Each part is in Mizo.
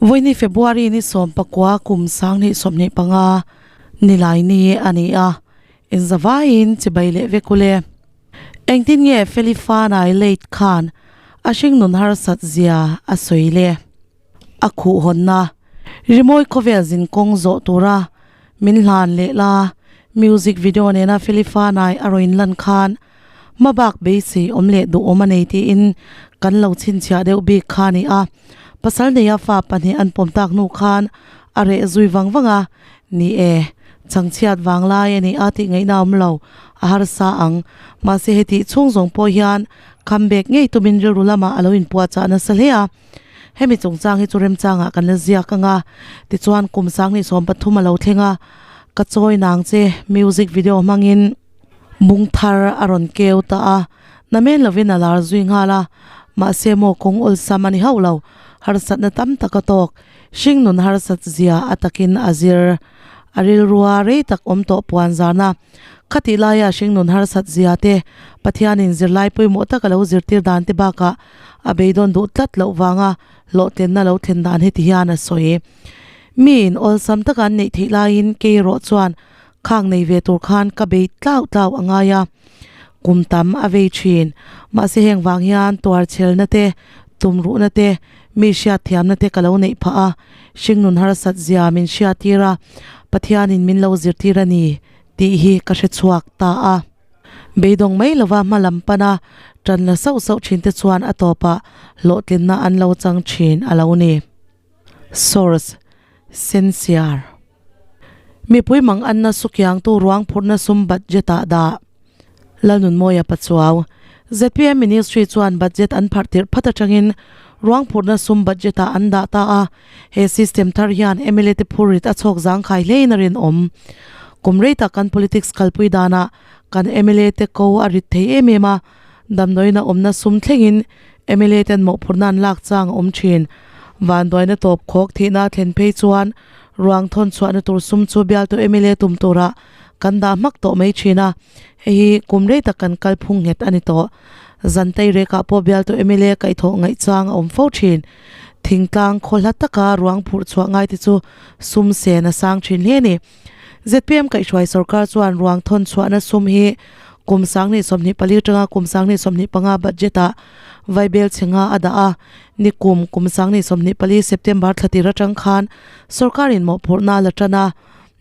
Vawiini February ni 19 kum 2025 nilai ni a ni a, inzavaiin chibai leh vek ule. Engtin nge Felifanai late khan a hringnun harsat zia a sawi le? A khuh hawnna rimawi khawvel zin kawng zawh tura min hlan leh la music video nena Felifanai a rawn lan khan hmabak beisei awm leh duhawm a nei tiin kan lo chhinchhiah deuh bik kha a ni a. Pasal neia fa pahnih an pawm tak hnu khan a reh zui vang vang a, Ni e, changchhiat vang lai a ni a tih ngaihna awm lo, a harsa ang. Mahse hetih chhung zawng pawh hian comeback ngei tumin rilru lamah a lo inpuahchah nasa hle a. Hemi chungchang hi chu remchangah kan la ziak ang a, tichuan kum 2023 a lo thleng a, ka chawi nang che music video hmangin, Bung thar a rawn keu ta a, namen lovin a lar zui nghal a, mahse maw kawng awlsam a ni hauh lo, harsatna tam tak a tawk, hringnun harsat zia a takin a zir. A rilrua rei tak awm tawh puan zarna, khatih laia hringnun harsat zia te, Pathianin zirlai pawimawh tak a lo zirtir dan te bakah a beidawn duh tlat loh vanga hlawhtlinna lo thlen dan heti hian a sawi. Miin awlsam taka an neih theih laiin kei erawh chuan Khang nei ve tur khan ka bei tlau tlau a ngai a, kum tam a vei thin. Mahse heng vang hian tuar chhelna te, tumruhna te, mi hriatthiamna te ka lo neih phah a, hringnun harsat zia min hriattir a, Pathianin min lo zirtir a ni tih hi ka hre chhuak ta a. Beidawng mai lova hma lam pana tan la sauh sauh thin te chuan a tawpah hlawhtlinna an lo chang thin a lo ni. Source, Sensiar. Mipui mang anna sukiangtu ruang phurhna sum budget ah dah. Lalnunmawia Pachuau, zpm Ministry chuan budget an pharh tirh phat atangin ruang phurhna sum budget ah an dah ta a, he system thar hian mla te phurrit a chhawk zangkhai hlein a rinawm. Kum rei tak kan politics kalpui danah kan mla te ko a rit thei em em a, damdawiina awmna sum thlengin mla ten mawhphurhna an lak chang a awm thin. Vanduaina tawp khawk thihna thlen phei chuan Ruang thawn chhuahna tur sum chu bialtu mla tum turah kan dah hmak tawh mai thin a, hei hi kum rei tak kan kal phung nghet a ni tawh. Zantei rekah pawh bialtu mla kaihthawh ngaihchang a awm fo thin. Thingtlang khaw hla taka ruang phurh chhuah ngai te chu sum sen a sang thin hle a ni. Zpm kaihhruai sorkar chuan ruang thawn chhuahna sum hi kum 2024 atanga kum 2025 budget-ah vaibel chhe nga a dah a, Nikum kum 2024 September thla tir atang khan sorkarin mawhphurhna a la tan a,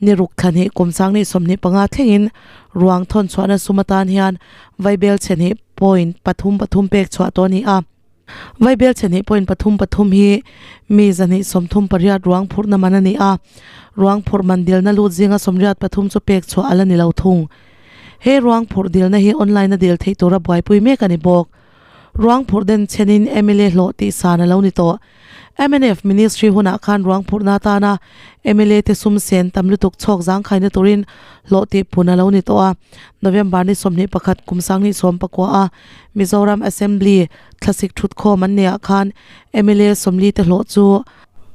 ni ruk thla hnih kum 2025 thlengin ruang thawn chhuahna sum atan hian vaibel chhe hnih point pathum pathum pek chhuah tawh a ni a. Vaibel chhe hnih point pathum pathum hi mi 138 ruang phurhna man a ni a, ruang phurh man dilna lut zinga 83 chu pek chhuah a la ni lo thung. He ruang phurh dilna hi online a dil theih tura buaipui mek a ni bawk. Ruang phurh den chenin mla hlawh tih san a lo ni tawh. Mnf Ministry hunah khan ruang phurhna atana mla te sum sen tam lutuk chhawk zangkhaina turin hlawh tih pun a lo ni tawh a. November ni 21 kum 2019 a Mizoram Assembly thlasik thutkhawm an neihah khan mla 40 te hlawh chu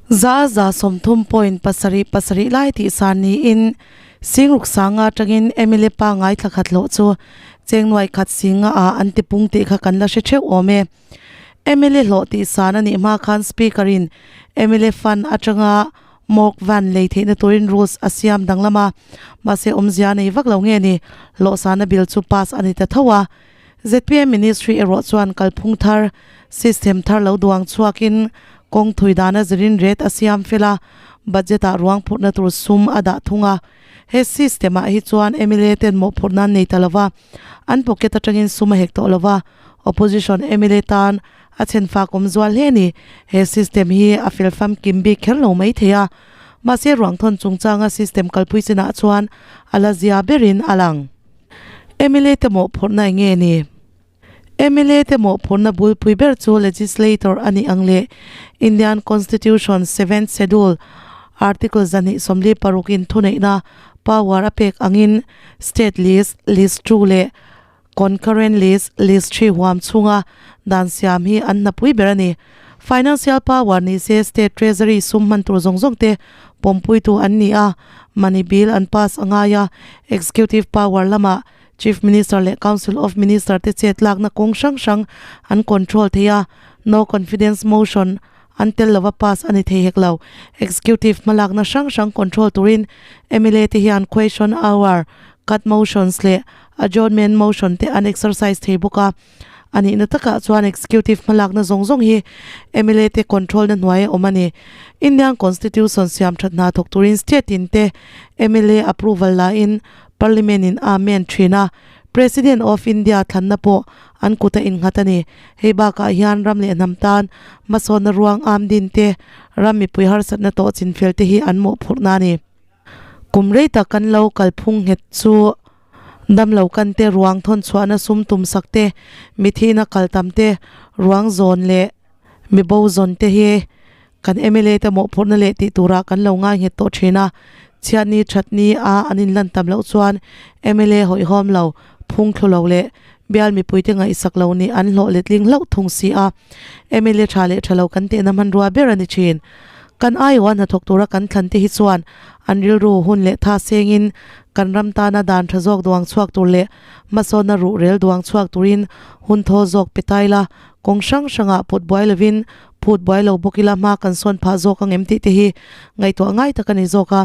za 30 point pasarih pasarih lai tih san niin Singruk sanga atangin mla pangngai thla khat hlawh chu Cheng nuai khat singa ah an ti pung tih kha kan la hre theuh awm e. Mla hlawh tih san a nih hma khan Speaker in mla fund atanga morgue van lei theihna turin rules a siam danglam a, mahse awmzia nei vak lo nge ni, hlawh sana bill chu pass a ni ta tho a. Zpm Ministry erawh chuan kalphung thar, system thar lo duang chhuakin kawng thui dana zirin rate a siam fel a, budget ah ruang phurhna tur sum a dah thung a. He system ah hi chuan mla ten mawhphurhna an nei ta lova, an pocket atangin sum a hek tawh lova, opposition mla tan a chhen fak awm zual hle a ni. He system hi a fel famkim bik kher lo mai thei a, mahse ruangthawn chungchanga system kalpui chinah chuan a la zia berin a lang. Mla te mawhphurhna eng nge ni? Mla te mawhphurhna bulpui ber chu legislator a nih ang leh Indian Constitution Seventh Schedule Article 246 in thuneihna power a pek angin State List, List 2 leh Concurrent List, List 3 huam chhunga dan siam hi an hnapui ber a ni. Financial power ni se State Treasury sum hman tur zawng zawng te pawmpuitu an ni a, money bill an pass a ngai a, Executive power lamah Chief Minister leh Council of Minister te chet lakna kawng hrang hrang an control thei a, no confidence motion. an tel lova pass a ni thei hek lo. Executive hmalakna hrang hrang control turin mla te hian question hour, cut motions leh adjournment motion te an exercise thei bawk a. A nihna takah chuan executive hmalakna zawng zawng hi mla te control na hnuai a awm a ni. Indian Constitution siam that hna thawk turin state in te mla approval la in Parliament in a amend thin a, President of India thlanna pawh an kut a innghat a ni. Hei bakah hian ram leh hnam tan hmasawnna ruang am din te, ram mipui harsatna tawh chinfel te hi an mawhphurhna a ni. Kum rei tak kan lo kalphung nghet chu damlo kan te ruang thawn chhuahna sum tum sak te, mithihna kal tam te, ruang zawn leh mibo zawn te hi kan mla te mawhphurhna leh tih turah kan lo ngai nghet tawh thin a, chhiatni thatni a an inlan tam loh chuan mla hawihhawm lo, phung thlu lo leh bial mipuite ngaihsak lo nih an hlawh letling hlauh thung si a, mla tha leh tha lo kan tehna hmanrua ber a ni thin. Kan aiawha hnathawk tura kan thlan te hi chuan an rilru hun leh tha sengin kan ram tana dan tha zawk duang chhuak tur leh hmasawnna ruh rel duang chhuak turin hun thaw zawk pe tai la, kawng hrang hrangah pawt buai lovin phut buai lo bawk ila hma kan sawn phah zawk ang em tih te hi ngaihtuah ngai tak a ni zawk a,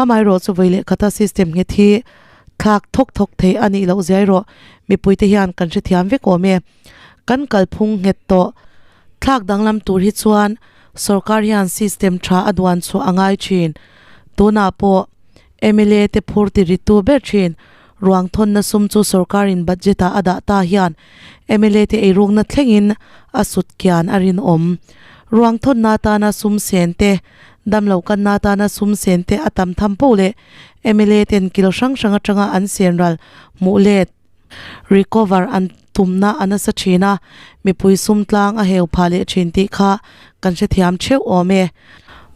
amaherawh chu vawi leh khata system nghet hi thlak thawk thawk thei a nih loh zia erawh mipuite hian kan hrethiam vek awm e. Kan kalphung nghet tawh thlak danglam tur hi chuan sorkar hian system tha a duan chhuah a ngai thin. Tunah pawh mla te phur ti ritu ber thin Ruang thawnna sum chu sorkarin budget-ah a dah ta hian mla te eirukna thlengin a sut kian a rinawm. Ruang thawnna atana sum sen te, damlo kanna atana sum sen te a tam tham poh leh mla ten kil hrang hrang atanga an sen ral hmuh let, recover, an tumna a nasa thin a, mipui sum tlang a heu phah leh thin tih kha kan hrethiam theuh awm e.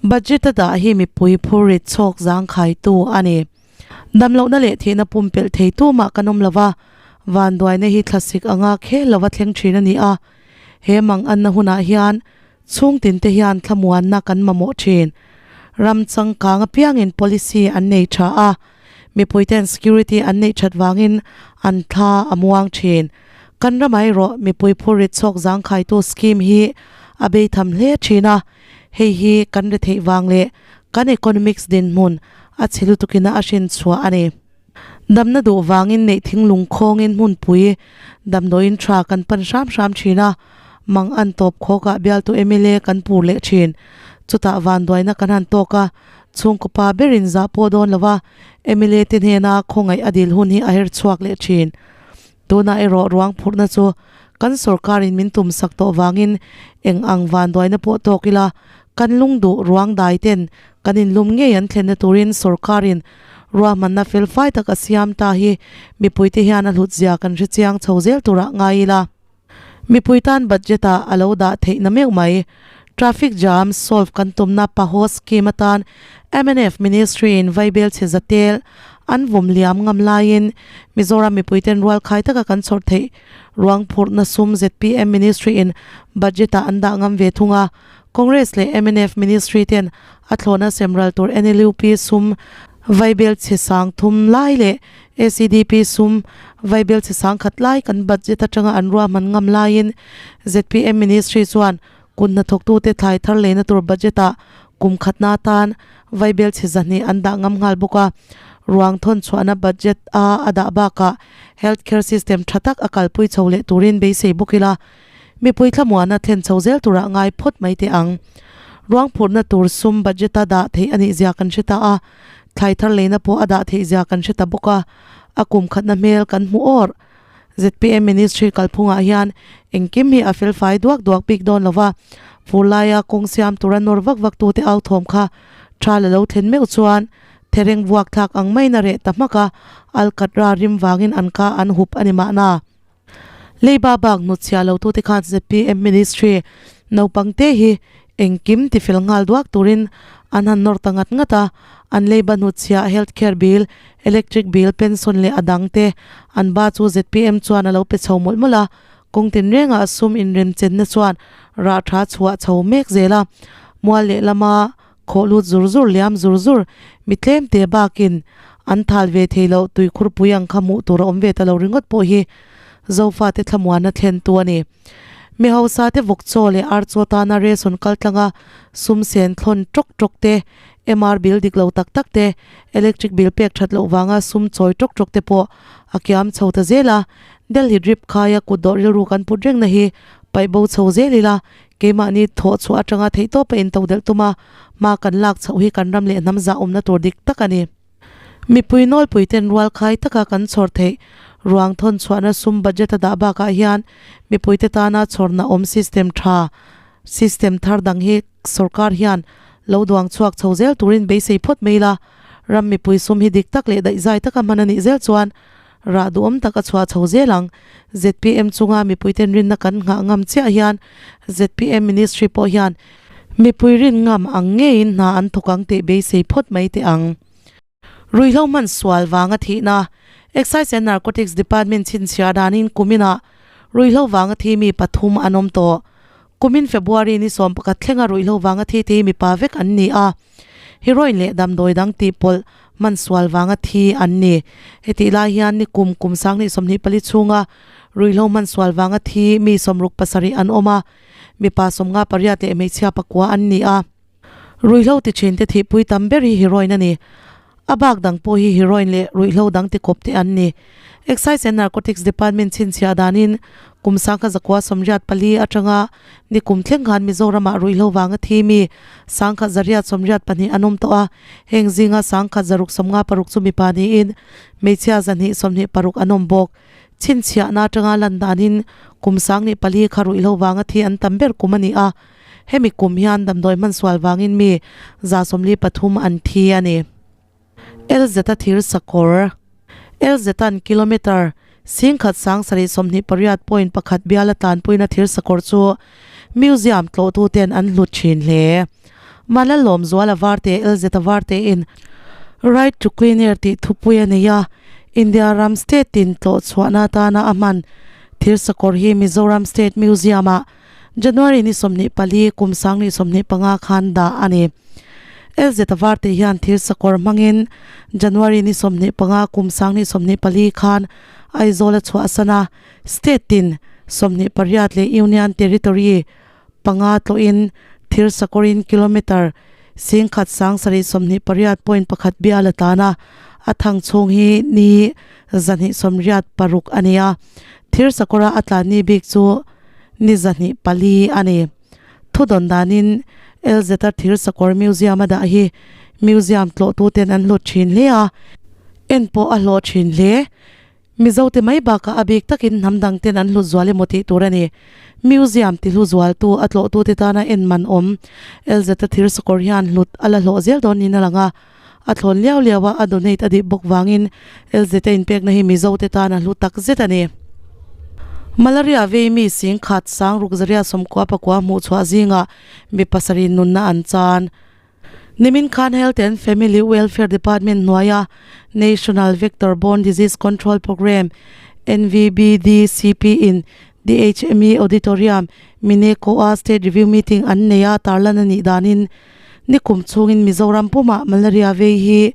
Budget a dah hi mipui phurrit chhawk zangkhaitu a ni. Damlohna leh thihna pumpelh thei tumah kan awm lova, vanduaina hi thlasik anga khel lova thleng thin a ni a. He manganna hunah hian chhungtin te hian thlamuanna kan mamawh thin. Ram changkang apiangin policy an nei tha a, mipuiten security an neih that vangin an thla a muang thin. Kan ramah erawh mipui phurrit chhawk zangkhaitu scheme hi a beitham hle thin a, Hei hi kan retheih vang leh kan economics dinhmun a chhe lutukina a hrin chhuah a ni. Damna duh vangin neih thinglung khawngin hmunpui damdawiin tha kan pan hram hram thin a, mang an tawp khawkah bialtu mla kan pur leh thin. Chutah vanduaina kan han tawk a, chhungkaw pa berin zah pawh dawn lova mla te hnena khawngaih a dil hun hi a her chhuak leh thin. Tunah erawh ruang phurhna chu kan sorkarin min tum sak tawh vangin eng ang vanduaina pawh tawk ila, kan lungduh ruang dai ten kan inlum ngei an thlenna turin sorkarin ruahmanna fel fai tak a siam ta hi mipuite hian a hlut zia kan hre chiang chho zel turah ngai ila. Mipui tan budget ah a lo dah theihna meuh mai. Traffic jam solve kan tumna Paho scheme atan mnf ministry in vaibel chhe zatel an vawm liam ngam laiin Mizoram mipuiten rual khai taka kan chhawr theih ruang phurhna sum zpm ministry in budget ah an dah ngam ve thung a. Congress leh mnf ministry ten a thlawhna semral tur NLUP sum vaibel chhe sang thum lai leh ACDP sum vaibel chhe sang khat lai kan budget atanga an ruahman ngam laiin zpm ministry chuan Kut hnathawktute thlai thar leina tur budget-ah kum khatna atan vaibel chhe zahnih an dah ngam nghal bawk a. Ruang thawn chhuahna budget a a dah bakah health care system tha tak a kalpui chho leh turin beisei bawk ila mipui thlamuana thlen chho zel turah ngai phawt mai teh ang. Ruang phurhna tur sum budget-a dah theih a nih zia kan hre ta a, thlai thar leina pawh a dah theih zia kan hre ta bawk a, a kum khatna hmel kan hmu awr. Zpm Ministry kalphungah hian engkim hi a felfai duak duak bik dawn lo va, fur laia kawng siam tura nawr vak vak tute au thawm kha tha la lo thlen meuh chuan thereng vuak thlak ang maiin a reh ta hmak a, alkatra rim vangin an ka an hup a ni mahna. Leiba bak hnutchhiah lo tute khan zpm Ministry naupang te hi Engkim tifel nghal duak turin an han nawr ta ngat ngat a, an leiba hnutchhiah health care bill, electric bill, pension leh a dang te an ba chu zpm chuan a lo pe chho mawlh mawlh a, kawng tinrengah sum inremchenna chuan rah tha chhuah chho mek zel a, mual lehlama khawh lut zur zur liam zur zur mi tlem te bakin an thal ve thei loh tuikhurpui ang kha hmuh tur a awm ve ta lo ringawt pawh hi Zofate thlamuanna thlentu a ni. Mi hausa te vawk chaw leh ar chaw tana ration kal tlanga sum sen thlawn tawk tawk te, MR bill dik lo tak tak te, electric bill pek that loh vanga sum chawi tawk tawk te pawh a kiam chho ta zel a. Delhi drip khaia kut dawh rilru kan put reng na hi paih bo chho zel ila, keimahni thawh chhuah atanga theihtawpa intodelh tuma hma kan lak chhoh hi kan ram leh hnam zah awmna tur dik tak a ni. Mipui nawlpui ten rual khai taka kan chhawr theih ruang thawn chhuahna sum budget a dah bakah hian mipuite tana chhawrna awm system tha, system thar dang hi sorkar hian lo duang chhuak chho zel turin beisei phawt mai ila. Ram mipui sum hi dik tak leh daihzai taka hman a nih zel chuan rah duhawm tak a chhuah chho zel ang. Zpm chunga mipuiten rinna kan nghah ngam chiah hian zpm ministry pawh hian mipui rin ngam ang ngeiin hna an thawk ang tih beisei phawt mai teh ang. Ruihhlo hman sual vanga thihna, Excise and Narcotics Department chhinchhiah danin kuminah ruihhlo vanga thi mi pathum an awm tawh. Kumin February ni 11 thlenga ruihhlo vanga thi te hi mipa vek an ni a, heroin leh damdawi dang tih pawlh hman sual vanga thi an ni. Hetih lai hian ni kum kum 2024 chhunga ruihhlo hman sual vanga thi mi 67 an awm a, mipa 58 leh hmeichhia pakua an ni a. Ruihhlo ti thin te thihpui tam ber hi heroin a ni. A bak dang pawh hi heroin leh ruihhlo dang ti kawp te an ni. Excise and Narcotics Department chhinchhiah danin kum 1984 atanga ni kum thleng khan Mizoramah ruihhlo vanga thi mi 1182 an awm tawh a, heng zinga 1656 chu mipa niin hmeichhia 226 an awm bawk. Chhinchhiahna atanga lan danin kum 24 kha ruihhlo vanga thi an tam ber kum a ni a. Hemi kum hian damdawi hmansual vangin mi 43 an thi a ni. LZ-a thir sakawr, LZ-a'n kilometre 10,000 728.1 biala tlanpuina thir sakawr chu museum tlawhtuten an hlut thin hle. Malalawmzuala Varte LZ-a Vartein Right to Clean Air tih thupui a nei a, India ram state tin tlawh chhuahna atana a hman thir sakawr hi Mizoram State Museum-ah January ni 24 kum 2025 khan dah a ni. LZ Varte hian thir sakawr hmangin January ni 25 kum 2024 khan Aizawl a chhuahsan a, state tin 28 leh Union Territory panga tlawhin thir sakawrin kilometre 10,728.1 bial a tlan a, a thang chhung hi ni 286 a ni a. Thir sakawra a tlan ni bik chu ni 24 a ni. Thudawn danin LZ-a thir sakawr museum a dah hi museum tlawhtuten an hlut thin hle a, en pawh a hlawh thin hle. Mizote mai bakah a bik takin hnam dangten an hlut zual emaw tih tur a ni. Museum ti hlu zualtu a tlawhtute tana en man awm LZ-a thir sakawr hian hlut a la hlawh zel dawn niin a lang a. A thlawn liau liau a, a donate a dih bawk vangin LZ-a inpekna hi Mizote tan a hlu tak zet a ni. Malaria vei mi 10,000 699 hmuh chhuah zingah mi pasarih nunna an chan. Nimin khan Health and Family Welfare Department hnuaia National Vector Borne Disease Control Programme, NVBDCP, in DHME Auditorium, Mineco-a State Review Meeting an nei a, tarlan a nih danin nikum chhungin Mizoram pumah malaria vei hi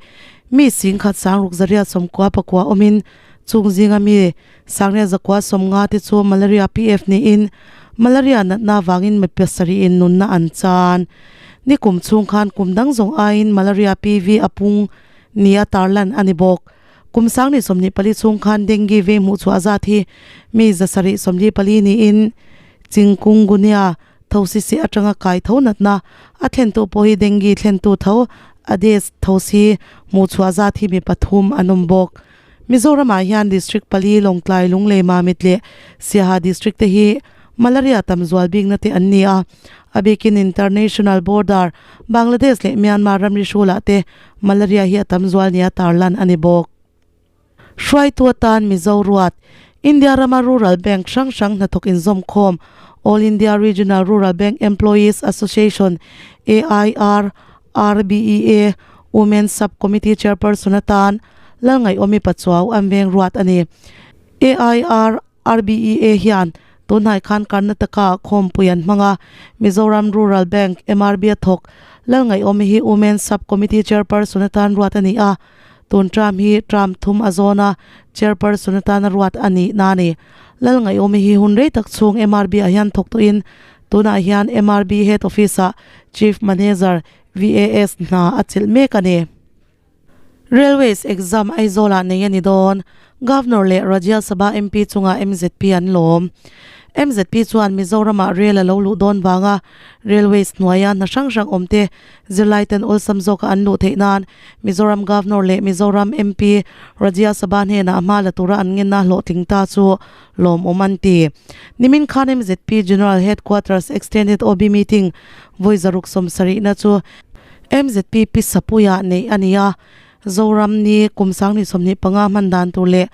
mi 10,699 awmin chung zinga mi 9,950 te chu malaria PF niin malaria natna avangin mi pasarih-in nunna an chan. Nikum chhung khan kum dang zawng aiin malaria PV a pung nia tarlan a ni bawk. Kum 2024 chhung khan dengue vei hmuh chhuah zat hi mi 744 niin Chikungunya thosi si atanga kai tho natna a thlentu pawh hi dengue thlentu tho Aedes thosi hmuh chhuah zat hi mi pathum an awm bawk. Mizoramah hian District pali Lawngtlai, Lunglei, Mamit leh Siaha District te hi malaria tam zual bikna te an ni a. A bikin International Border, Bangladesh leh Myanmar ramri hrulah te malaria hi a tam zual nia tarlan a ni bawk. Hruaitu atan Mizo ruat, India rama Rural Bank hrang hrang hnathawk inzawmkhawm, All India Regional Rural Bank Employees Association, AIR, RBEA, Women Sub Committee Chairperson atan Lalngaihawmi Pachuau an veng ruat a ni. AIR, RBEA hian tunhnai khan Karnataka khawmpui an hmang a, Mizoram Rural Bank, MRB, a thawk. Lalngaihawmi hi Women Sub Committee Chairperson atan ruat a ni a. Tun term hi term thum a zawn a, chairperson atana ruat a nih na a ni. Lalngaihawmi hi hun rei tak chhung MRB ah hian thawk tawhin tunah hian MRB Head Office ah Chief Manager, VAS hna a chelh mek a ni. Railways exam Aizawl-ah nei a ni dawn. Governor leh Rajya Sabha MP chungah mzp an lawm. Mzp chuan Mizoramah rel a lo luh dawn vanga Railways hnuaia hna hrang hrang awmte zirlaiten awlsam zawka an luh theih nan Mizoram Governor leh Mizoram MP Rajya Sabha hnenah hma la tura an ngenna hlawhtling ta chu lawmawm an ti. Nimin khan mzp General Headquarters Extended OB Meeting vawi zaruk sawmsarihna chu MZP Pi Sapuia neih a ni a, Zoram ni kum 2025 hman dan tur leh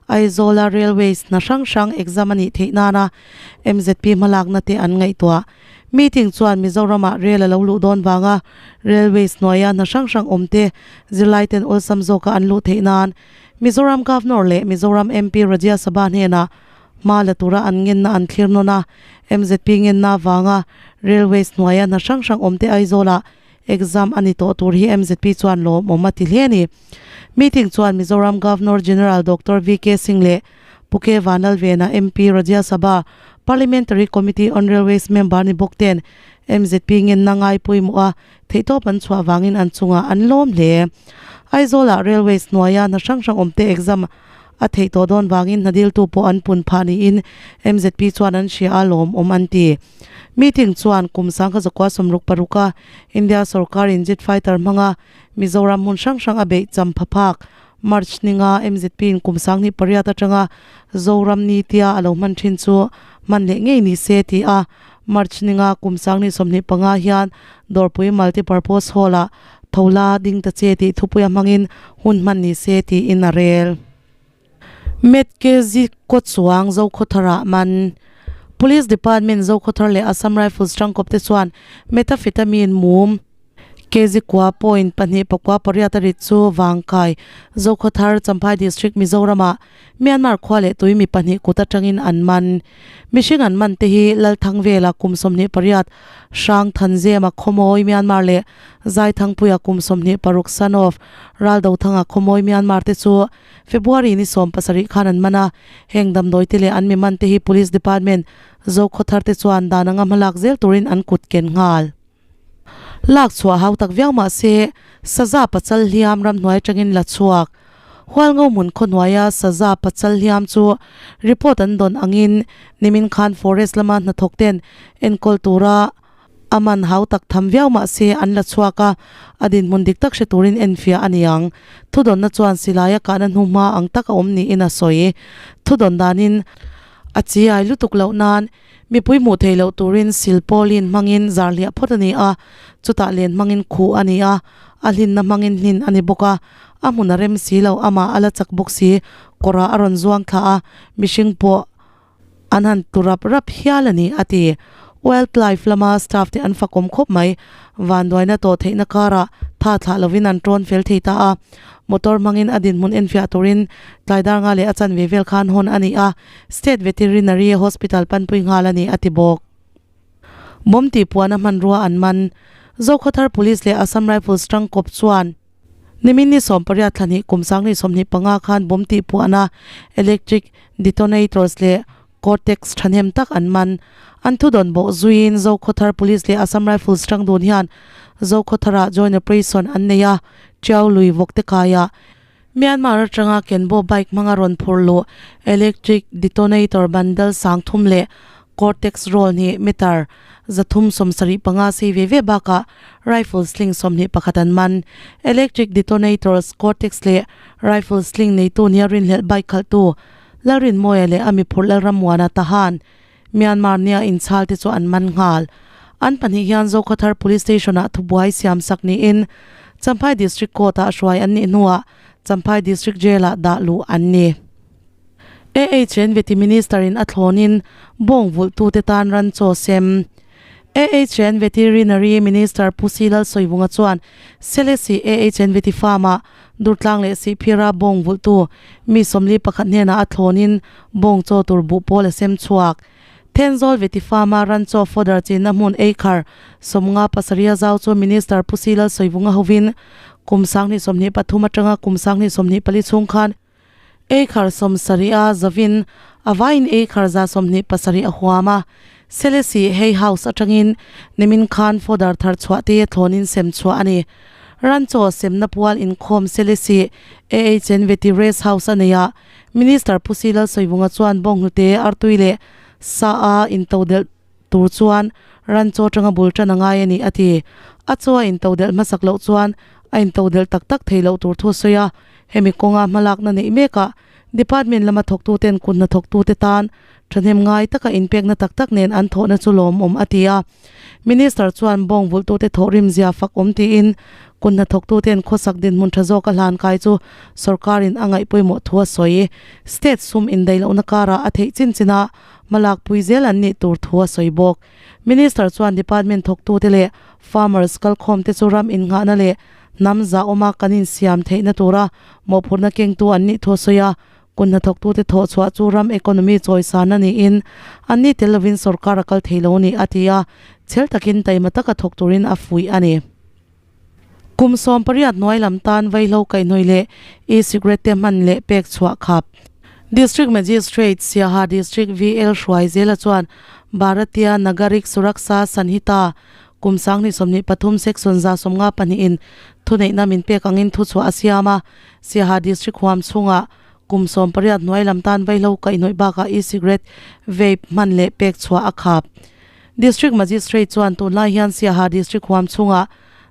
Aizawla Railways hna hrang hrang exam a nih theih nana MZP hmalakna te an ngaihtuah. Meeting chuan Mizoramah rel a lo luh dawn vanga Railways hnuaia hna hrang hrang awmte zirlaiten awlsam zawka an luh theih nan Mizoram Governor leh Mizoram MP Rajya Sabha hnenah Hma la tura an ngenna an thlir nawn a, MZP ngenna avanga Railways hnuaia hna hrang hrang awmte Aizawlah exam a ni tawh tur hi MZP chuan lawmawm a ti hle a ni. Meeting chuan Mizoram Governor General Doctor VK Singh leh Pu K Vanlalvena MP Rajya Sabha Parliamentary Committee on Railways member ni bawk ten MZP ngenna ngai pawimawh a theihtawp an chhuah vangin an chungah an lawm hle. Aizawlah Railways hnuaia hna hrang hrang awmte exam A theih tawh dawn vangin hna diltu pawh an pun phah niin MZP chuan an hria a, lawmawm an ti. Meeting chuan kum 1966 a India sorkarin jet fighter hmanga Mizoram hmun hrang hrang a beih cham pha phak March ninga MZP in kum 2008 atanga Zoram ni tia a lo hman thin chu hman leh ngei ni se ti a, March ninga kum 2025 hian Dawrpui Multipurpose Hall ah Tho la ding ta che tih thupuia hmangin hun hman ni se tiin a rel. Metke kaw chuang Zokhawtharah man Police Department Zokhawthar leh Assam Rifles tangkawp te chuan methamphetamine mum kg kua point pahnih pakua pariat a rit chu Vangkai Zokhawthar Champhai District Mizoramah Myanmar khua leh tui mi pahnih kut atangin an man. Mihring an man te hi Lalthangvela kum 28, Hrang Thanzema Khawmawi Myanmar leh Zaithangpuia kum 26 son of Raldothanga Khawmawi Myanmar te chu February ni 17 khan an man a. Heng damdawi te leh an mi man te hi Police Department Zokhawthar te chuan dan anga hmalak zel turin an kut ken nghal. Lak chhuah hau tak viau mah se, saza pachal hliam ramhnuai atangin la chhuak. Hualngo hmun khawhnuaia saza pachal hliam chu report an dawn angin nimin khan forest lama hnathawk ten enkawl tura a man hau tak tham viau mah se an la chhuak a, a dinhmun dik tak hre turin enfiah a ni ang. Thudawnna chuan silaia kahna hnuhma ang tak a awm niin a sawi. Thudawn danin a chiai lutuk loh nan Mipui hmuh theih loh turin silpauline hmangin zar hliah phawt a ni a, chutah len hmangin khuh a ni a, a hlinna hmangin hlin a ni bawk a, a hmun a rem si lo, amah a la chak bawk si, kawrah a rawn zuang thla a, mihring pawh an han tlu rap rap hial a ni, a ti. Wildlife lama staff te an fakawm khawp mai, vanduaina tawh theihna karah tha thlah lovin an tawn fel thei ta a, motor hmangin a dinhmun enfiah turin tlai dar nga leh a chanve vel khan hawn a ni a, State Veterinary Hospital panpui nghal a ni, a ti bawk. Bomb tihpuahna hmanrua an man. Zokhawthar Police leh Assam Rifles tangkawp chuan nimin ni 18 thla hnih kum 2025 khan bomb tihpuahna electric detonators leh cortex thahnem tak an man. An thudawn bawh zuiin Zokhawthar Police leh Assam Rifles tang dun hian Zokhawtharah joint operation an nei a, Tiau lui vawkte kaiah Myanmar atanga Kenbo bike hmanga rawn phur luh electric detonator bundle sang thum leh cortex roll hnih meter 375 sei ve ve bakah rifle sling 21 an man. Electric detonators, cortex leh rifle sling neitu nia rinhlelh bike khalhtu Lalrinmawia leh a miphurh Lalrammuana Tahan Myanmar nia inchhal te chu an man nghal. An pahnih hian Zokhawthar Police Station ah thubuai siam sak niin Champhai District Court ah hruai an nih hnuah Champhai District Jail ah dah luh an ni. AHN Veti Minister in a thlawnin bawng vulhtute tan ran chaw sem. AHN Veterinary Minister Pu Si Lalsawivunga chuan Selesih AHN Veti Farm ah Durtlang leh Sihphira bawng vulhtu mi 41 hnenah a thlawnin bawng chaw tur buh pawl a sem chhuak. Thenzawl Veti Farm-a ran chaw fodder chinna hmun ei khar 57 a zau chu Minister Pu Si Lalsawivunga hovin Kum 2023 atanga kum 2024 chhung khan acre 70 a zavin a vaiin acre 127 a huam a. Selesih Hay House atangin nimin khan fodder thar chhuah te thlawnin sem chhuah a ni. Ranchaw semna pual inkhawm Selesih AHN Vety Rest House a nei a, Minister Pu Si Lalsawivunga chuan bawnghnute artui leh sa a intodelh tur chuan ranchaw atanga bul tan a ngai a ni a ti. A chaw a intodelh hmasak loh chuan a intodelh tak tak thei loh tur thu a sawi a, hemi kawnga hmalakna neih mekah Department lama thawktuten kut hnathawktute tan thahnem ngai taka inpekna tak tak nen an thawhna chu lawmawm a ti a. Minister chuan bawng vulhtute thawhrim zia fak awm tiin kut hnathawktuten khawsak dinhmun tha zawka hlan kai chu sorkarin a ngaih pawimawh thu a sawi. State sum indaihlohna karah a theih chin chin a hmalakpui zel an nih tur thu a sawi bawk. Minister chuan department thawktute leh farmers kalkhawmte chu ram innghahna leh hnam zahawma kan insiam theihna tura mawhphurhna kengtu an nih thu a sawi a, kut hnathawktute thawh chhuah chu ram economy chawisan a niin an ni tel lovin sorkar a kal thei lo a ni a ti a, chhel takin taima taka thawk turin a fuih a ni. Kum 18 hnuai lam tan vaihlo kaihhnawih leh e-cigarette te hman leh pek chhuah khap. District Magistrate Siaha District VL Hruaizela chuan Bharatiya Nagarik Suraksha Sanhita Kum 2023 Section 152 in thuneihna min pek angin thuchhuah a siam a, Siaha District huam chhungah kum 18 hnuai lam tan vaihlo kaihhnawih bakah e-cigarette, vape, hman leh pek chhuah a khap. District Magistrate chuan tunlai hian Siaha District huam chhungah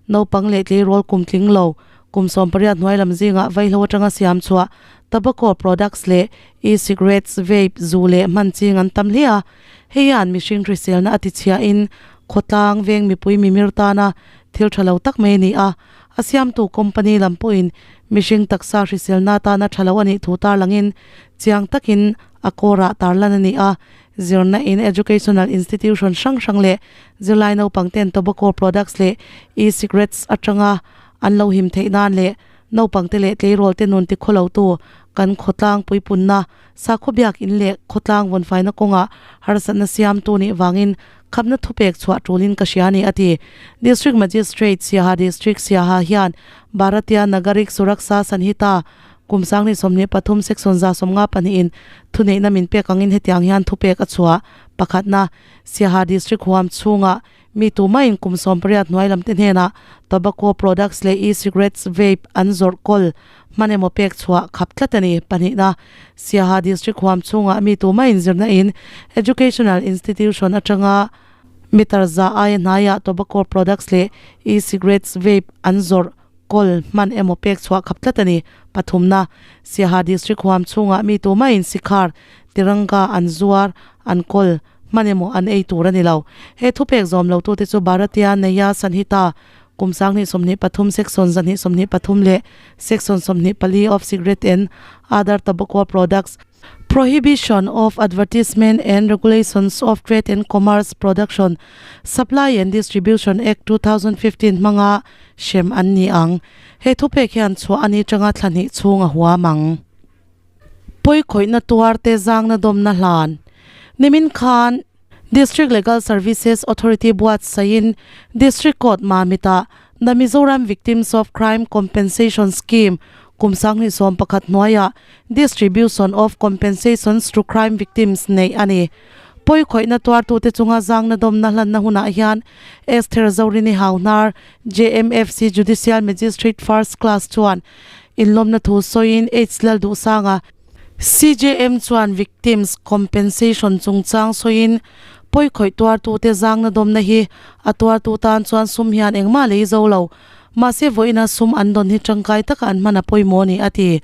naupang leh tleirawl kum tling lo kum 18 hnuai lam zingah vaihlo atanga siam chhuah tobacco products leh e-cigarettes, vape, zu leh hman ching an tam hle a. Hei hian mihring hriselna a tichhiahin khawtlang veng mipui mimir tana thil tha lo tak mai a ni a, a siamtu company lam pawhin mihring taksa hriselna atana tha lo a nih thu tarlangin chiang takin a kawrah tarlan a ni a. Zirna in educational institution hrang hrang leh zirlai naupang ten tobacco products leh e-cigarettes atanga an lo him theih nan leh naupang te leh tleirawl te nun tikhawlotu kan khawtlang puipunna Sakhaw biakin leh khawtlang vawnfaina kawngah harsatna siamtu nih vangin khapna thupek chhuah tulin ka hria a ni, a ti. District Magistrate Siaha District Siaha hian Bharatiya Nagarik Suraksha Sanhita kum 2023 Section 152 in thuneihna min pek angin hetiang hian thupek a chhuah. Pakhatna, Siaha District huam chhungah Mi tumaiin kum 18 hnuai lamte hnenah tobacco products leh e-cigarettes, vape, an zawrh kawl hman emaw pek chhuah khap tlat a ni. Pahnihna, Siaha District huam chhungah mi tumaiin zirna in educational institution atanga meter za aia hnaiah tobacco products leh e-cigarettes, vape, an zawrh kawl hman emaw pek chhuah khap tlat a ni. Pathumna, Siaha District huam chhungah mi tumaiin sikhar, tiranga an zuar, an kawl Hman emaw an ei tur a ni lo. He thupek zawm lo tute chu Bharatiya Nyaya Sanhita, kum 2023 Section 123 leh Section 24 of Cigarette and Other Tobacco Products, Prohibition of Advertisement and Regulations of Trade and Commerce Production, Supply and Distribution Act 2015 hmanga hrem an ni ang. He thupek hian chhuah a ni tanga thla hnih chhung a huam ang. Pawikhawihna tuarte zangna dawmna hlan. Nimin khan District Legal Services Authority buatsaihin District Court Mamit-ah The Mizoram Victims of Crime Compensation Scheme kum 2011 hnuaiah Distribution of Compensations to Crime Victims neih a ni. Pawikhawihna tuartute chunga zangna dawmna hlanna hunah hian Esther Zorini Hauhnar, JMFC Judicial Magistrate First Class chuan Inlawmna thu sawiin H Lalduhsanga, CJM chuan Victims Compensation chungchang sawiin pawikhawih tuartute zangna dawmna hi a tuartu tan chuan sum hian engmah lei zo lo, mahse vawiina sum an dawn hi tangkai taka an hman a pawimawh a ni a ti.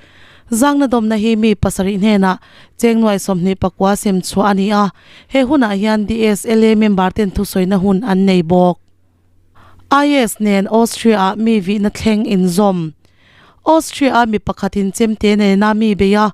Zangna dawmna hi mi pasarih hnenah cheng nuai 29 sem chhuah a ni a, he hunah hian DSLA member ten thusawina hun an nei bawk. IS nen Austria-ah mi vihna thleng inzawm. Austria-a mi pakhatin chemte nena mi bei a,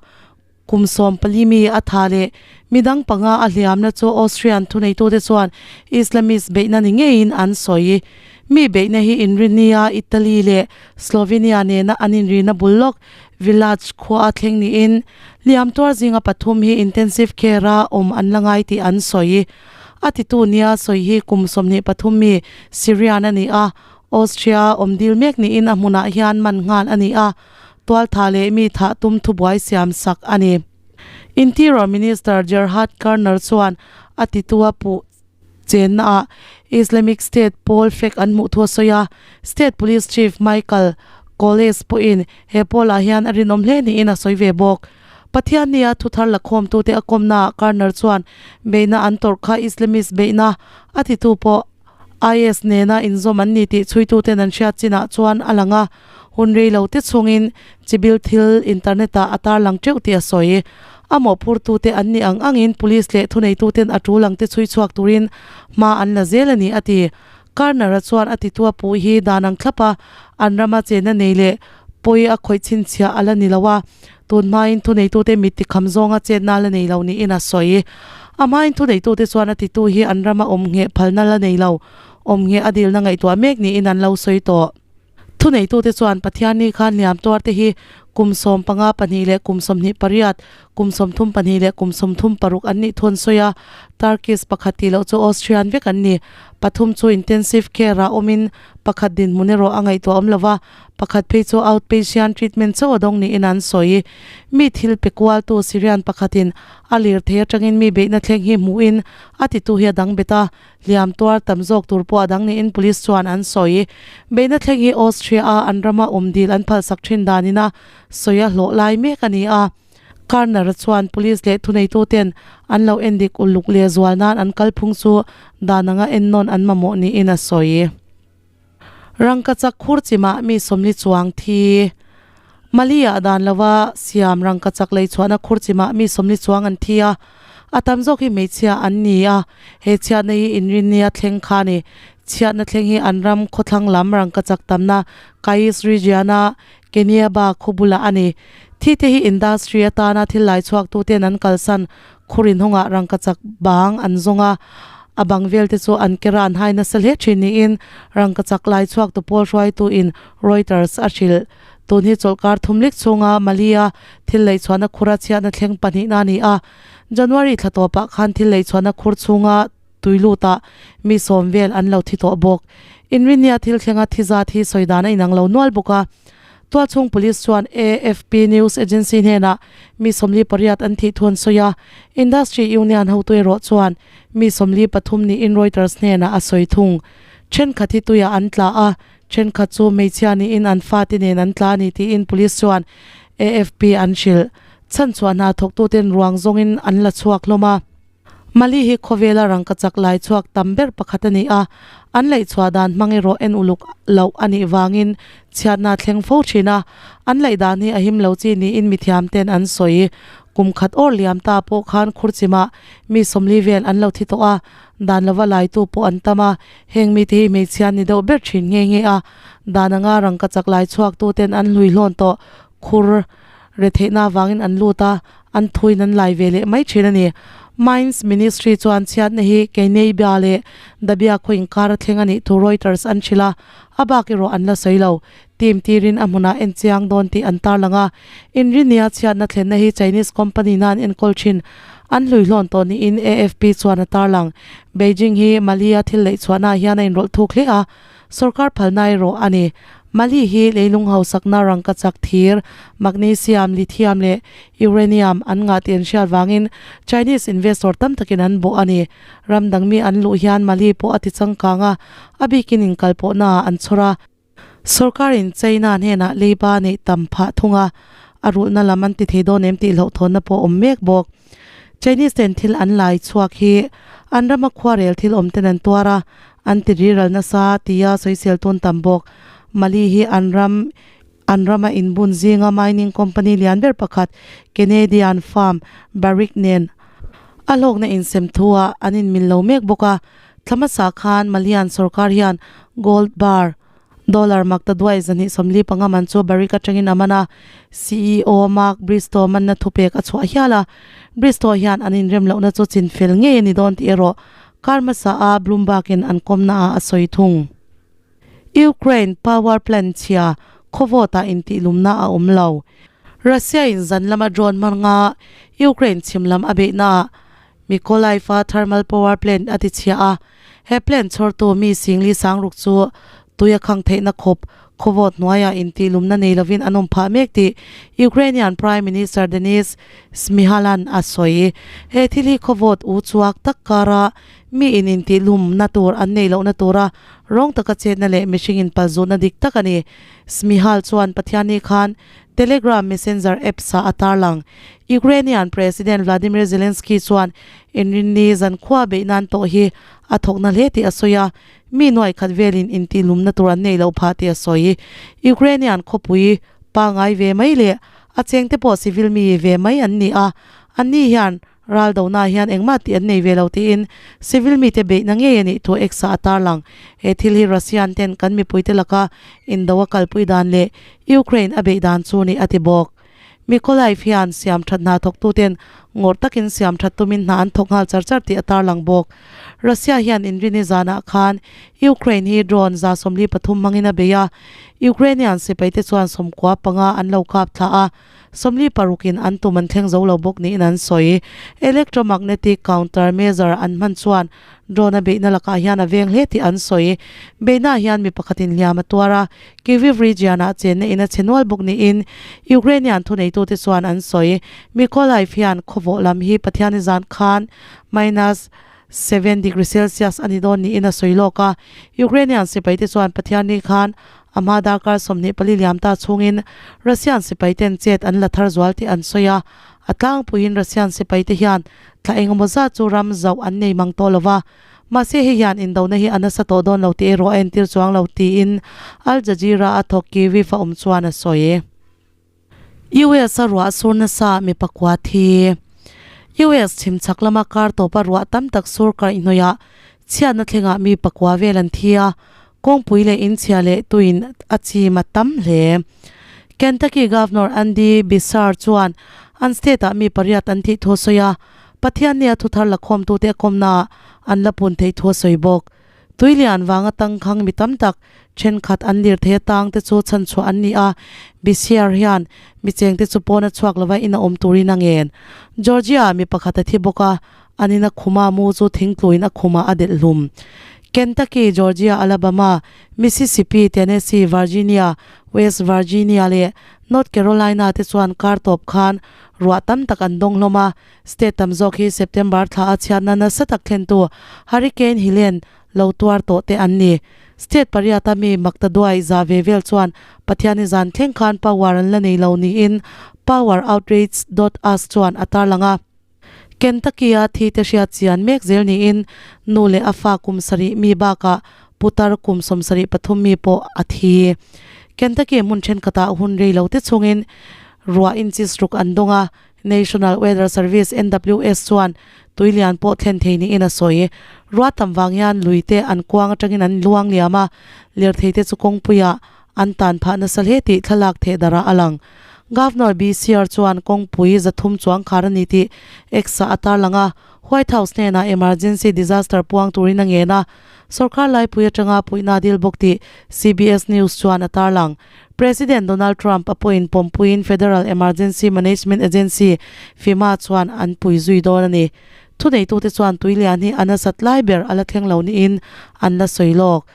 kum 14 mi a tha leh midang panga a hliamna chu Austrian thuneitute chuan Islamist beihna ni ngeiin an sawi. Mi beihna hi inrinnia Italy leh Slovenia nena an inrina bul lawk Villach khua a thleng niin hliam tuar zinga pathum hi intensive care-a awm an la ngai tih an sawi. A titu nia sawi hi kum 23 mi Syrian a ni a. Austria awm dil mek niin a hmunah hian man nghal a ni a, tualtha leh mi thah tum thubuai siam sak a ni. Interior Minister Gerhard Karner chuan a titu a puh chennaah Islamic State pawl flag an hmuh thu a sawi a, State Police Chief Michael Koles pawhin he pawlah hian a rinawm hle niin a sawi ve bawk. Pathiannia thuthar lakhawmtute a kawmnaah Karner chuan beihna an tawrh kha Islamist beihna a titu pawh IS nena inzawm an ni tih chhuituten an hriat chinah chuan a lang a, hun rei lo te chungin chibil thil internet ah a tarlang teuh tih a sawi. A mawhphurtute an nih ang angin police leh thuneituten a tul ang te chhui chhuak turin hma an la zel a ni a ti. Karner-a chuan a titu a puh hi dan ang thlap a, an rama chenna nei leh pawi a khawih chhinchhiah a la ni lo a, tun hmain thuneitute mit tikham zawnga chetna la nei lo niin a sawi. A hmain thuneitute chuan a titu hi an rama awm ngheh phalna la nei lo, awm ngheh a dilna ngaihtuah mek niin an lo sawi tawh. Thuneitute chuan Pathianni khan hliam tuarte hi kum 15 pahnih leh kum 28, kum 32 leh kum 36 an nih thu an sawi a, Turkish pakhat tih loh chu Austrian vek an ni. Pathum chu intensive care-ah awmin pakhat dinhmun erawh a ngaihtuah awm lo va, pakhat phei chu outpatient treatment chauh a dawng niin an sawi. Mi thil pe kualtu Syrian pakhatin a lirthei atangin mi beihna thleng hi hmuhin a titu hi a dang bet a, Hliam tuar tam zawk tur pawh a dang niin police chuan an sawi. Beihna thleng hi Austria-a an rama awm dil an phalsak thin danin a sawi a hlawh lai mek a ni a. Karner chuan police leh thuneituten an lo endik uluk leh zual nan an kalphung chu dan anga ennawn an mamawh niin a sawi. Rangkachak khur chimah mi sawmli chuang thi. Mali-ah dan lova siam rangkachak lei chhuahna khur chimah mi sawmli chuang an thi a, a tam zawk hi hmeichhia an ni a, he chhiatna hi inrinnia thleng kha a ni. Chhiatna thleng hi an ram khawthlang lam rangkachak tamna Kais region-a Keniaba khaw bulah a ni. Thi te hi industry atana thil lai chhuaktuten an kalsan Khur inhawngah rangkachak bang an zawng a, a bang vel te chu an kera an hai nasa hle thin niin rangkachak lai chhuak tu pawl hruaitu in Reuters a hrilh. Tun hi chawlhkar thum lek chhunga Mali-a thil leihchhuahna khura chhiatna thleng pahnihna a ni a, January thla tawpah khan thil leihchhuahna khur chhunga tui lutah mi sawm vel an lo thi tawh bawk. Inrinnia thil thlenga thi zat hi sawi dan a inang lo nual bawk a. Tualchhung Police chuan AFP news agency hnenah mi 48 an thih thu an sawi a, Industry Union hotu erawh chuan mi 43 niin Reuters hnenah a sawi thung. Thenkhat hi tuiah an tla a, thenkhat chu hmeichhia niin an fate nen an tla a ni tiin Police chuan AFP an hrilh. Chhanchhuah hna thawktuten ruang zawngin an la chhuak hlawm a. Mali hi khawvela rangkachak lai chhuak tam ber pakhat a ni a, an laihchhuah dan hmang erawh en uluk loh a nih vangin chhiatna a thleng fo thin a, an laih dan hi a him lo chi niin mithiam ten an sawi. Kum khat awr liam ta pawh khan khurchimah mi 40 vel an lo thi tawh a, dan lova laitu pawh an tam a, heng mite hi hmeichhia an ni deuh ber thin nghe nghe a, dan anga rangkachak lai chhuak tu ten an hlui hlawn tawh khur retheihna avangin an lut a, an thuin an lai ve leh mai thin a ni. Mines Ministry chuan chhiatna hi Keinebia leh Dabia khaw inkar a thleng a nih thu Reuters an hrilh a, a bak erawh an la sawi lo. Team tirin a hmunah en chiang dawn tih an tarlang a, inrinia chhiatna thlenna hi Chinese company na an enkawl thin an hlui hlawn tawh niin AFP chuan a tarlang. Beijing hi Mali-a thil leihchhuahnaah hian a inrawlh thuk hle a, Sorkar phalna erawh a ni. Mali hi leilung hausakna rangkachak thir, magnesium, lithium leh uranium an ngah tih an hriat vangin Chinese investor tam takin an bawh a ni. Ram dang mi an luh hian Mali pawh a ti changkang a, a bikin inkalpawhnaah an chhawr a. Sorkarin China hnenah leiba neih tam phah thung a, a rulhna lam an ti thei dawn em tih hlauhthawnna pawh a awm mek bawk. Chinese ten thil an lai chhuak hi an rama khuarel thil awm ten an tuar a, an ti riral nasa tia sawisel tun tam bawk. Mali hi an ram an rama inbun zinga mining company lian ber pakhat Canadian firm Barrick nen a hlawkna insem thuah an inmil lo mek bawk a. Thla hmasa khan Malian sorkar hian gold bar Dollar mak ta duai 245 man chu Barrick atangin a man a, CEO Mark Bristow manna thupek a chhuah hial a. Bristow hian an inrem lohna chu chinfel ngei a ni dawn tih erawh kar hmasa a Bloomberg in an kawmna ah a sawi thung. Ukraine power plant chhia khawvawt ah intihlumna a awm lo. Russia in zan lama drone hmanga Ukraine chhim lam a beihna ah Mykolaiv-a thermal power plant a ti chhia a, he plant chhawrtu mi singli sangruk chu Tui a khang theihna khawp khawvawt hnuaiah intihlumna nei lovin an awm phah mek tih Ukrainian Prime Minister Denys Shmyhal-a'n a sawi. He thil hi khawvawt u chuak tak kara mi in intihlumna tur an neih lohna tura rawng taka chetna leh mihring inpalzutna dik tak a ni. Shmyhal chuan Pathianni khan Telegram messenger apps-ah a tarlang. Ukrainian President Vladimir Zelensky chuan inrinni zankhua beih nan tawh hi a thawkna hle tih a sawi a, mi nuai khat velin intihlumna tur an neih loh phah tih a sawi. Ukrainian khawpui pangai ve mai leh a chengte pawh civil mi ve mai an ni a, anni hian Ral dohna hian engmah tih an nei ve lo tiin civil mite beihna ngei a nih thu X-ah a tarlang. He thil hi Russian ten kan mipuite laka indo a kalpui dan leh Ukraine a beih dan chu ni a ti bawk. Mykolaiv hian siam that hna thawktuten ngawrh takin siam that tumin hna an thawk nghal char char tih a tarlang bawk. Russia hian inrini zanah khan Ukraine hi drone 33 hmangin a bei a, Ukrainian sipaite chuan 95 an lo kap thla a. 46 in an tum an thleng zo lo bawk niin an sawi. Electromagnetic counter measure an hman chuan drone a beihna lakah hian a veng hle tih an sawi. Beihnaah hian mi pakhatin hliam a tuar a, Kyiv region-ah chenna in a che nual bawk niin Ukrainian thuneitute chuan an sawi. Mykolaiv hian khawvawh lam hi Pathiani zan khan minus 7 degree Celsius a ni dawn niin a sawi lawk a. Ukrainian sipaite chuan Pathianni khan A hma darkar 24 liam ta chhungin Russian sipaiten chet an la thar zual tih an sawi a, a tlangpuiin Russian sipaite hian thla engemaw zat chu ram zauh an nei mang tawh lo va, mahse hei hian indona hi a nasa tawh dawn lo tih erawh a entir chuang lo tiin Al Jazeera a thawk Kyiv a awm chuan a sawi. US a ruah sur nasa mi pakua thi. US chhim chhak lama kar tawpa ruah tam tak sur karh hnawihah chhiatna thlengah mi pakua vel an thi a, kawngpui leh inchhia leh tuin a chim a tam hle. Kentucky Governor Andy Beshear chuan an state-ah mi pariat an thih thu a sawi a, Pathiannia thuthar lakhawmtute a kawmnaah an la pun theih thu a sawi bawk. Tui lian vanga tangkhang mi tam tak thenkhat an lir thei atang te chu chhan chhuah an ni a, Beshear hian mi chengte chu pawn a chhuak lova in a awm turin a ngen. Georgia mi pakhat a thi bawk a, an in a khuma mu chu thingtluin a khumah a delh hlum. Kentucky, Georgia, Alabama, Mississippi, Tennessee, Virginia, West Virginia leh North Carolina te chuan kar tawp khan ruah tam tak an dawng hlawm a, State tam zawk hi September thla a chhiatna nasa tak thlentu Hurricane Helene lo tuar tawh te an ni. State pariata mi maktaduai za ve vel chuan Pathiani zan thleng khan power an la nei lo niin Power Outrage dot us chuan a tarlang a. Kentucky-a thi te hriat chian mek zel niin nu leh a fa kum sarih mi bakah putar kum 73 mi pawh a thi. Kentucky hmun thenkhatah hun rei lo te chungin ruah inches ruk an dawng a, National Weather Service, NWS, chuan tui lian pawh thlen thei niin a sawi. Ruah tam vang hian lui te an kuang atangin an luang liam a, lirthei te chu kawngpuiah an tan phah nasa hle tih thlalak theh darah a lang. Governor Beshear chuan kawngpui 300 chuang khar a ni tih X-ah a tarlang a, White House hnenah emergency disaster puang turin a ngen a, sorkar laipui atanga puihna dil bawk tih CBS News chuan a tarlang. President Donald Trump a pawhin pawmpuiin Federal Emergency Management Agency, FEMA, chuan an pui zui dawn a ni. Thuneitute chuan tuilian hi a nasat lai ber a la thleng lo niin an la sawi lawk.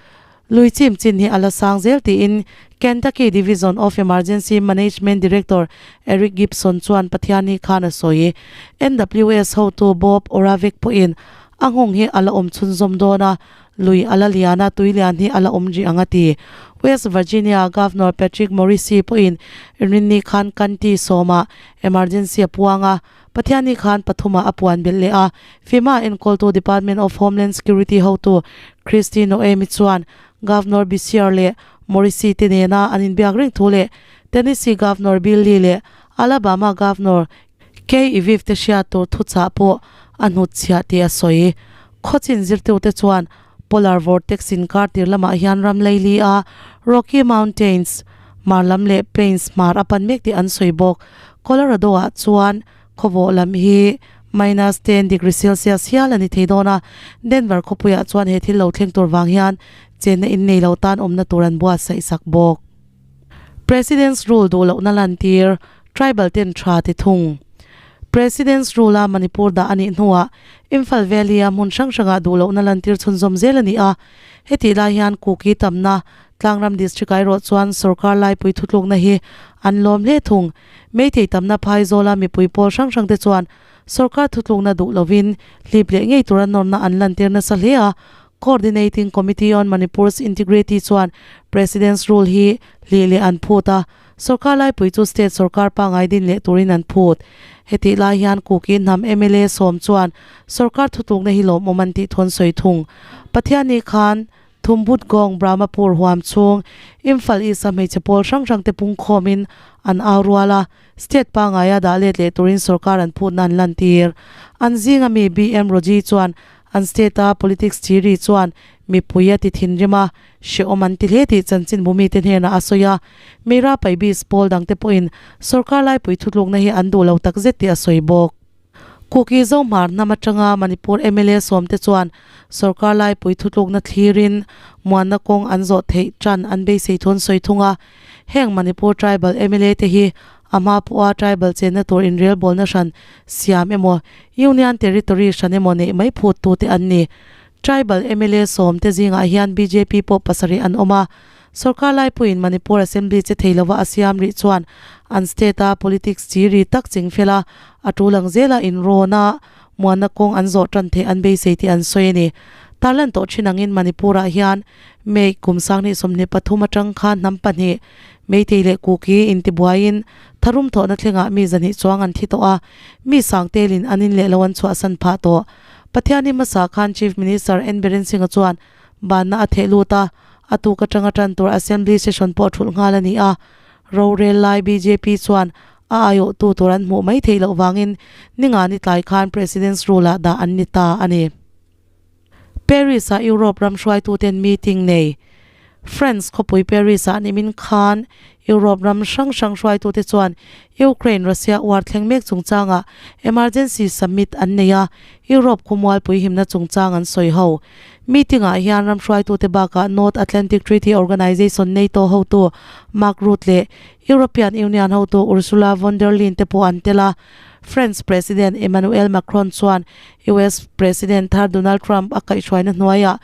Lui chim chin hi a la sang zel tiin Kentucky Division of Emergency Management Director Eric Gibson chuan Pathianni khan a sawi. NWS hotu Bob Oravec pawhin a nghawng hi a la awm chhunzawm dawn a, Lui a la lian a, tui lian hi a la awm rih ang a ti. West Virginia Governor Patrick Morrisey pawhin Rinni khan County sawmah emergency a puang a, Pathianni khan pathumah a puan belh leh a. FEMA enkawltu Department of Homeland Security hotu Kristi Noem-i chuan Governor Beshear leh Morrisey te nena an inbiak reng thu leh Tennessee Governor Bill Lee leh Alabama Governor Kei i viv te hriat tur thuchah pawh a hnut chhiah tih a sawi. Khawchin zirtirte chuan Polar Vortex inkar tir lamah hian ram leili a Rocky Mountains hmar lam leh Plains hmar a pan mek tih an sawi bawk. Colorado ah chuan khawvawh lam hi minus 10 degree Celsius hial a ni thei dawn a, Denver khawpuiah chuan he thil lo thleng tur vang hian chenna in nei lo tan awmna tur an buatsaih sak bawk. President's Rule duh lohna lantir, Tribal ten tha ti thung. President's Rule a Manipur dah a nih hnuah Imphal Valley a hmun hrang hrangah duh lohna lantir chhunzawm zel a ni a, hetih lai hian Kuki tamna Tlangram District ah erawh chuan sorkar laipui thutlukna hi an lawm hle thung. Meitei tamna phaizawla mipui pawl hrang hrang te chuan sorkar thutlukna duh lovin hlip leh ngei tura nawrna an lantir nasa hle a. Coordinating Committee on Manipur's Integrity chuan President's Rule hi hlih leh an phut a, sorkar laipui chu state sorkar pangngai din leh turin an phut. Hetih lai hian Kuki hnam mla sawm chuan sorkar thutlukna hi lawmawm an tih thu an sawi thung. Pathianni khan Thumbut Gong Brahmapur huam chhung Imphal East a hmeichhe pawl hrang hrang te pungkhawmin an au rual a, state pangaia dah let leh turin sorkar an phutna an lantir. An zinga mi BM Roji chuan an state a politics chiri chuan mipui a ti thinrim a, hrehawm an ti hle tih chanchinbu mite hnenah a sawi a. Meira Paibis pawl dangte pawhin sorkar laipui thutlukna hi an duh lo takzet tih a sawi bawk. Kuki Zohmar hnam atanga Manipur mla sawmte chuan sorkar laipui thutlukna thlirin muanna kawng an zawh theih tan an beisei thu an sawi thung a. Heng Manipur tribal mla te hi a hma pawha tribal chenna tur inrelbawlna hran siam emaw Union Territory hran emaw neih mai phut tute an ni. Tribal mla sawmte zingah hian bjp pawh pasarih an awm a. Sorkar laipuiin Manipur Assembly che thei lova a siam rih chuan an state-a politics chi ri tak ching fel a, a tul ang zela inrawn a, muanna kawng an zawh tan theih an beisei tih an sawi a ni. Tarlan tawh thin angin Manipur-ah hian May kum 2023 atang khan hnam pahnih, Meitei leh Kuki intibuaiin tharum thawhna thlengah mi zahnih chuang an thi tawh a, mi sangtelin an in leh lo an chhuahsan phah tawh. Pathianni hmasa khan Chief Minister N Biren Singh-a chuan banna a theh lut a, a tuk atanga tan tur Assembly session pawh thulh nghal a ni a. Rorel lai bjp chuan a aiawhtu tur an hmuh mai theih loh vangin ninga ni tlai khan President's Rule-ah dah an ni ta a ni. Paris-ah Europe ram hruaituten meeting nei. France khawpui Paris-ah nimin khan Europe ram hrang hrang hruaitute chuan Ukraine-Russia war thleng mek chungchangah emergency summit an nei a, Europe khawmualpui himna chungchang an sawi ho. Meeting-ah hian ram hruaitute bakah North Atlantic Treaty Organization, NATO, hotu Mark Rutte leh European Union hotu Ursula von der Leyen te pawh an tel a. France President Emmanuel Macron chuan US President thar Donald Trump a kaihhruaina hnuaiah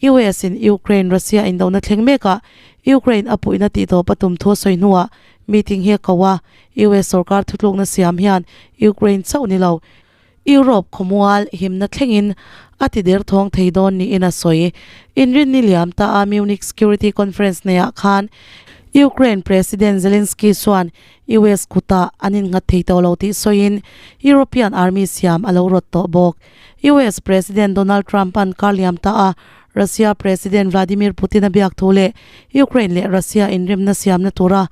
US in Ukraine Russia indona thleng mekah Ukraine a puihna tihtawp a tum thu a sawi hnuah meeting hi a ko a. US sorkar thutlukna siam hian Ukraine chauh ni lo, Europe khawmual himna thlengin a ti der thawng thei dawn niin a sawi. Inrinni liam ta a Munich Security Conference neiah khan Ukraine President Zelensky chuan US kutah an innghat thei tawh lo tih sawiin European Army siam a lo rawt tawh bawk. US President Donald Trump-a'n kar liam ta a Russia President Vladimir Putin a biak thu leh Ukraine leh Russia inremna siamna tura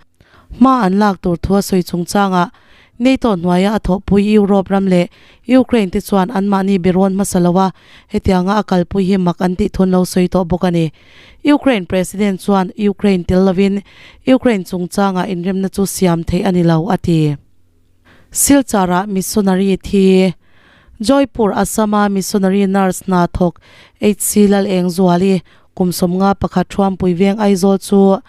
hma an lak tur thu a sawi chungchangah NATO hnuaia a thawhpui Europe ram leh Ukraine te chuan anmahni birawn hmasa lo a, hetianga a kalpui hi mak an tih thun lo sawi tawh bawk a ni. Ukraine President chuan Ukraine tel lovin Ukraine chungchangah inremna chu siam theih a ni lo, a ti. Silchar-ah missionary thi. Joypur, Assam-a missionary nurse hna thawk HC Lalengzuali kum 51 Thuampui veng Aizawl chu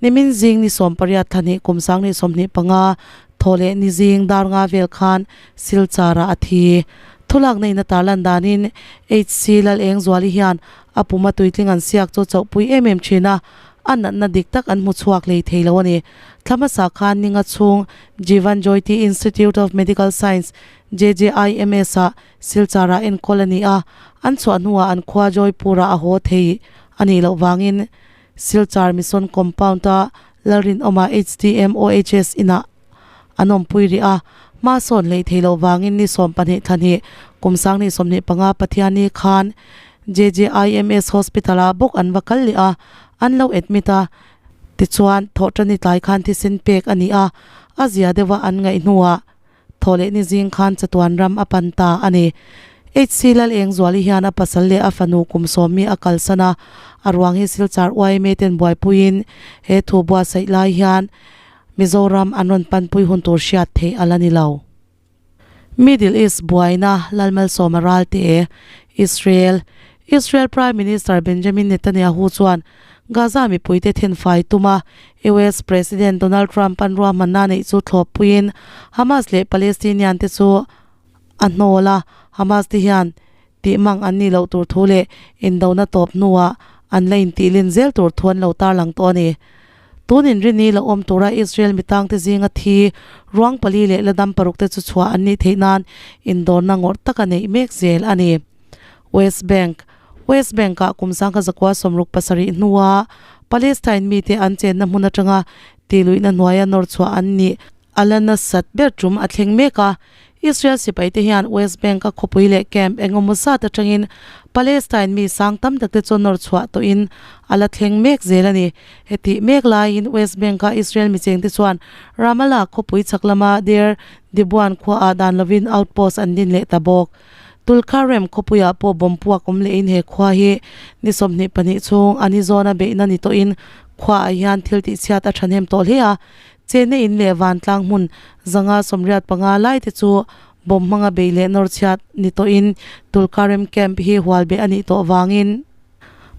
nimin zing ni 18 thla hnih kum 2025 thaw leh ni zing dar nga vel khan Silchar-ah a thi. Thulakna in a tarlan danin HC Lalengzuali hian a puma tuitling an siak chu chauhpui em em thin a, a natna dik tak an hmu chhuak hlei thei lo a ni. Thla hmasa khan ninga chhung Jeevan Jyoti Institute of Medical Science, JJIMS, ah Silchar-ah enkawl a ni a, an chhuah hnuah an khua Joypur-ah a haw thei a nih loh vangin Silchar Mission Compound-a Lalrinawma HDMOHS inah an awmpui rih a, hma sawn hleih theih loh vangin ni 12 thla hnih kum 2025 Pathianni khan JJIMS Hospital-ah bawk an va kal leh a, an lo admit a. Tichuan, thawhṭani tlai khan thisen pek a ni a, a zia deuha an ngaih hnuah thaw leh ni zing khan chatuan ram a pan ta a ni. HC Lalengzuali hian a pasal leh a fanu kum sawmmi a kalsan a, a ruang hi Silchar yma ten buaipuiin he thu buatsaih lai hian Mizoram an rawn panpui hun tur hriat theih a la ni lo. Middle East buaina Lalmalsawma ralte Israel Israel Prime Minister Benjamin Netanyahu chuan Gaza mipuite thenfai tuma US President Donald Trump an ruahmanna neih chu thlawppuiin Hamas leh Palestinian te chu a hnawl a, Hamas te hian tih mang an nih loh tur thu leh indona tawp hnuah an la intih len zel tur thu an lo tarlang tawh a ni. Tun inrini la awm tura Israel mitangte zinga thi ruang pali leh la dam parukte chu chhuah an nih theih nan indawrna ngawrh taka neih mek zel a ni. West Bank, West Bank-ah kum sangkhat zakua 67 hnua Palestine mite an chenna hmun atanga tihluihna hnuaia nawr chhuah an nih a la nasat ber tum a thleng mek a. Israel sipaite hian West Bank-a khawpui leh camp eng emaw zat atangin Palestine mi sang tam takte chu nawr chhuah tawhin a la thleng mek zel a ni. Hetih mek laiin West Bank-a Israel michengte chuan Ramallah khawpui chhak lama Deir Dibuan khuaah dan lovin outpost an din leh ta bawk. Tulkarem khawpuiah pawh bomb puak awm lehin he khua hi ni 22 chhung a ni zawna beihna ni tawhin khuaah hian thil tihchhiat a thahnem tawh hle a. Chena in leh vantlang hmun 585 lai te chu bomb hmanga beih leh nawr chhiat ni tawhin Tulkarem camp hi hual beh a nih tawh vangin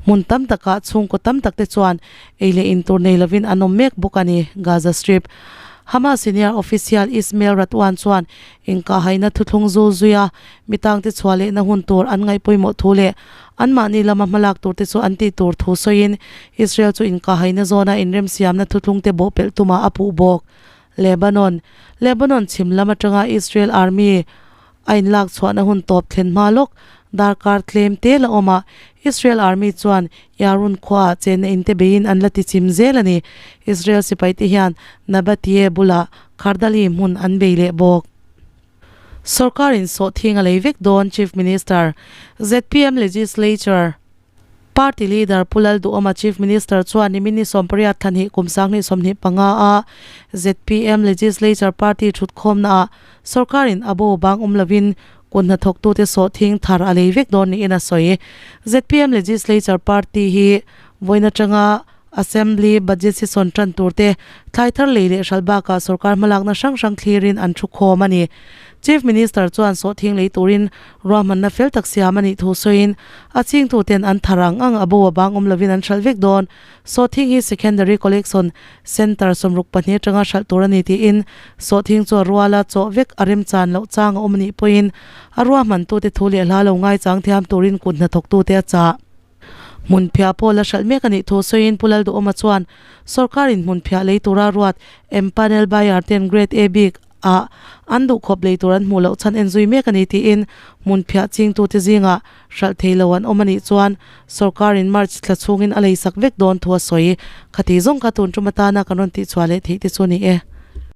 hmun tam takah chhungkaw tam tak te chuan ei leh in tur nei lovin an awm mek bawk a ni, Gaza Strip. Hamas senior official Ismail Radwan chuan inkahhaihna thuthlung zul zuia mitangte chhuah lehna hun tur an ngaih pawimawh thu leh anmahni lama hmalak tur te chu an tih tur thu sawiin Israel chu inkahhaihna zawna inremsiamna thuthlung te bawhpelh tumah a puh bawk. Lebanon, Lebanon chhim lam atanga Israel army a inlak chhuahna hun tawp thlen hma lawk darkar tlem te la awm a, Israel army chuan Yarun khuaah chenna in te beiin an la ti chim zel a ni. Israel sipai te hian Nabatieh bulah Khardali hmun an bei leh bawk. Sorkarin sawhthing a lei vek dawn Chief Minister, zpm Legislature, Party leader Pu Lalduhawma Chief Minister chuan nimin ni 80 thlanhnih kum 2025 a zpm Legislature Party thutkhawmna ah sorkarin a bo bang awm lovin kut hnathawktute sawhthing thar a lei vek dawn niin a sawi. Zpm Legislature Party hi vawiin atanga Assembly budget session tan tur te thlai thar lei leh hral bakah sorkar hmalakna hrang hrang thlirin an thu khawm a ni. Chief Minister chuan sawhthing lei turin ruahmanna fel tak siam a nih thu sawiin a chingtuten an thar ang ang a bo a bang awm lovin an hralh vek dawn. Sawhthing hi Secondary Collection Centre 62 atanga hralh tur a ni tiin sawhthing chu a ruala chawh vek a remchan loh chang a awm a nih pawhin a ruahmantute thu leh hla lo ngaichang thiam turin kut hnathawktute a chah. Hmunphiah pawh la hralh mek a nih thu sawiin Pu Lalduhawma chuan sorkarin hmunphiah lei tura ruat empanel buyer ten Grade A bik ah an duhkhawp lei tur an hmuh loh chhan en zui mek a ni tiin hmunphiah chingtute zingah hralh thei lo an awm a nih chuan sorkarin March thla chhungin a leisak vek dawn thu a sawi. Khati zawng kha tun tum atana kan rawn tihchhuah leh theih te chu a ni e.